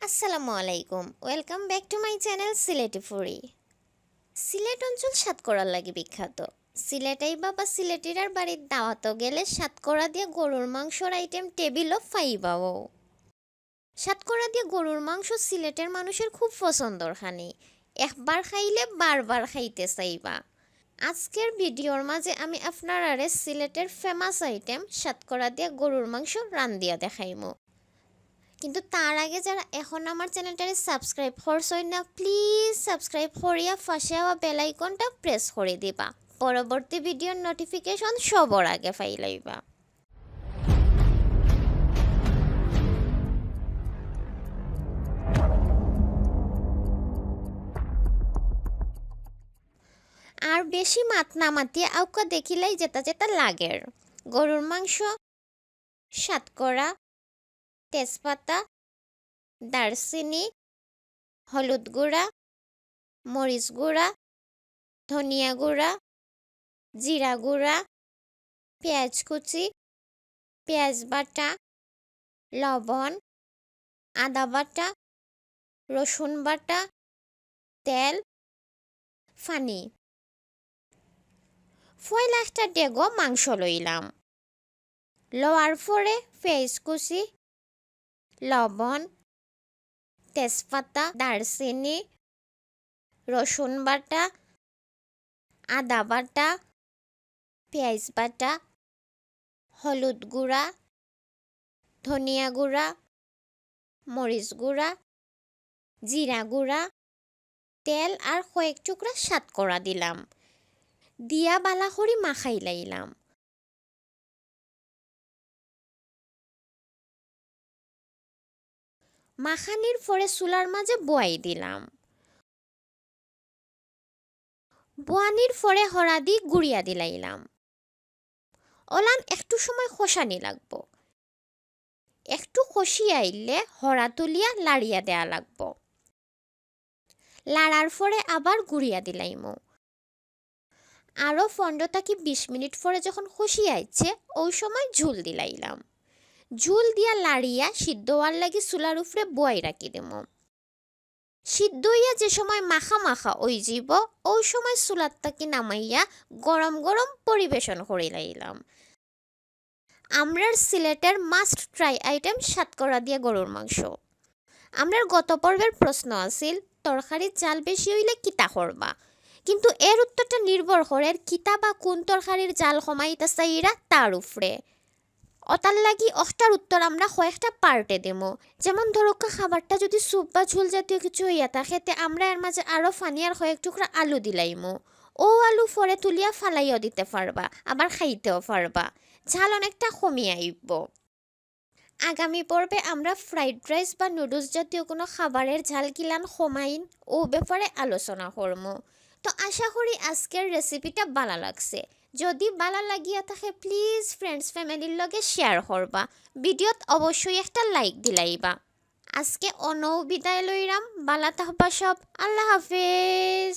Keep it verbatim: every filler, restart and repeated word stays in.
আসসালামু আলাইকুম, welcome back to my channel Sylheti ফুরি। সিলেট অঞ্চল সাতকরার লাগি বিখ্যাত। সিলেট আইবা বা সিলেটিরার বাড়িত দাওয়াতো গেলে সাতকরা দিয়া গরুর মাংসর আইটেম টেবিলো পাইবাও। সাতকরা দিয়া গরুর মাংস সিলেটের মানুষের খুব পছন্দর খানি, একবার খাইলে বারবার খাইতে চাইবা। আজকের ভিডিওর মাঝে আমি আপনারারে সিলেটের ফেমাস আইটেম সাতকরা দিয়া গরুর মাংস রান্ধিয়া দেখাইমু। কিন্তু তার আগে যারা এখন আমার চ্যানেলটারে সাবস্ক্রাইব করছই না, প্লিজ সাবস্ক্রাইব করিয়া পাশে আওয়া বেল আইকনটা প্রেস করে দিবা, পরবর্তী ভিডিওর নোটিফিকেশন সবার আগে পাইলাইবা। আর বেশি মাত না মাতি আউক্কা দেখিলাই যেটা যেটা লাগের। গরুর মাংস, সাতকরা, তেজপাতা, দারচিনি, হলুদ গুঁড়া, মরিচ গুঁড়া, ধনিয়া গুঁড়া, জিরা গুঁড়া, পেঁয়াজ কুচি, পেঁয়াজ বাটা, লবণ, আদা বাটা, রসুন বাটা, তেল, পানি। পয়লা একটা ডেগো মাংস লইলাম। লওয়ার পরে পেঁয়াজ কুচি, লবণ, তেজপাতা, দারচিনি, রসুন বাটা, আদা বাটা, পেঁয়াজ বাটা, হলুদ গুঁড়া, ধনিয়া গুঁড়া, মরিচ গুঁড়া, জিরা গুঁড়া, তেল আর কয়েক টুকরা সাতকরা দিলাম। দিয়া বালা করি মাখাই লাইলাম। মাখানির পরে চুলার মাঝে বওয়াই দিলাম। বওয়ানির পরে হড়া দি গুড়িয়া দিলাইলাম। অলান একটু সময় কষানি লাগবো। একটু কষি আইলে হড়া তুলিয়া লাড়িয়া দেয়া লাগবো। লাড়ার পরে আবার গুড়িয়া দিলাইমু। আরও পনেরো থাকি বিশ মিনিট পরে যখন কষি আইছে, ওই সময় ঝুল দিলাইলাম। ঝুল দিয়া লাড়িয়া সিদ্ধ হওয়ার লাগি চুলার উপরে বওয়াই রাখি দিমু। সিদ্ধ হইয়া যে সময় মাখা মাখা ওই যাইব, ওই সময় চুলার থাকি নামাইয়া গরম গরম পরিবেশন করি লাইলাম। আমরার সিলেটের মাস্ট ট্রাই আইটেম সাতকরা দিয়া গরুর মাংস। আমরার গত পর্বের প্রশ্ন আছিল, তরকারির ঝাল বেশি হইলে কিতা করবা? কিন্তু এর উত্তরটা নির্ভর করের কিতা বা কোন তরকারির ঝাল কমাইতা চাইরা তার উপরে। অতার লাগি অখটার উত্তর আমরা কয়েকটা পার্টে দিমু। যেমন ধরুক্কা, খাবারটা যদি স্যুপ বা ঝুল জাতীয় কিছু হইয়া থাকে, তে আমরা এর মাঝে আরও পানি আর কয়েক টুকরা আলু দিলাইমু। ও আলু পরে তুলিয়া ফালাইয়াও দিতে পারবা, আবার খাইতেও পারবা। ঝাল অনেকটা কমিয়া আইব। আগামী পর্বে আমরা ফ্রাইড রাইস বা নুডলস জাতীয় কোনো খাবারের ঝাল কিলান কমাইন, ও ব্যাপারে আলোচনা করমু। তো আশা করি আজকের রেসিপিটা বালা লাগছে। যদি বালা লাগিয়া থাকে, প্লিজ ফ্রেন্ডস ফ্যামিলির লগে শেয়ার করবা। ভিডিওত অবশ্যই একটা লাইক দিলাইবা। আজকে অনউ বিদায় লইরাম, বালা থাকবা সব, আল্লাহ হাফেজ।